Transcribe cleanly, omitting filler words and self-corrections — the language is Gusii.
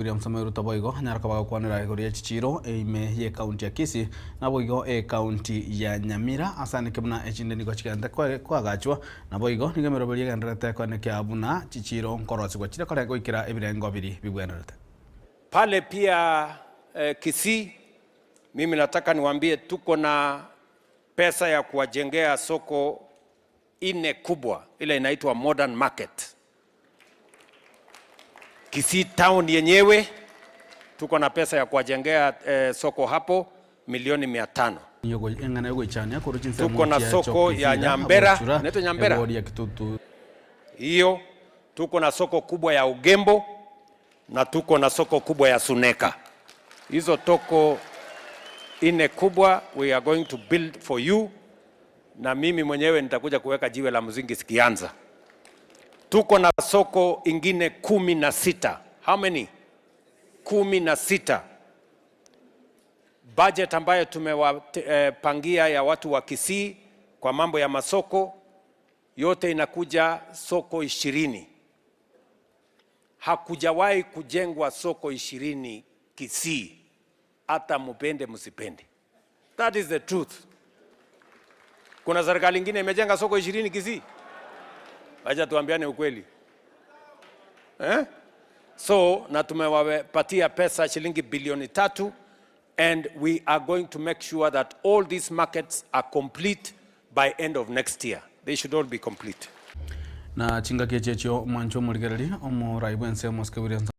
William Samoei Ruto boigo anyare koba agokwanera igoro ye chichiiro ime ye ekaunti ya Kisii naboigo ekaunti ya Nyamira asaneke buna echinde nigo chigenderete koagachwa naboigo nigo emeroberi egendererete koenekia buna chichiiro nkorosigwa chire kore goikera ebirengo biri bibwenerete. Pale pia Kisii mimi nataka niwaambie tuko na pesa ya kuwajengea soko ine kubwa ile inaitwa modern market. Kisii town yenyewe tuko na pesa ya kuwajengea eh, soko hapo milioni 500. Eng'ana y'ogoichania korwa chinsemo Tuko na chia soko ya Chokisira, Nyambera, Bochura, inaitwa Nyambera? Ewodi ya Kitutu. Hiyo tuko na soko kubwa ya Ugembo na tuko na soko kubwa ya Suneka. Hizo toko ine kubwa we are going to build for you, na mimi mwenyewe nitakuja kuweka jiwe la msingi sikianza. Tuko na soko ingine 16. How many? 16. Budget ambayo tumewapangia ya watu wa Kisii kwa mambo ya masoko yote inakuja soko 20. Hakujawahi kujengwa soko 20 Kisii, hata mupende msipende. That is the truth. Kuna serikali ingine imejenga soko 20 Kisii? Wacha tuambiane ukweli eh? So na tumewapatia pesa shilingi bilioni 3 and we are going to make sure that all these markets are complete by end of next year. They should all be complete. Na chingaki echi echio omwancho omorigereria omorai bw'ense omosike William.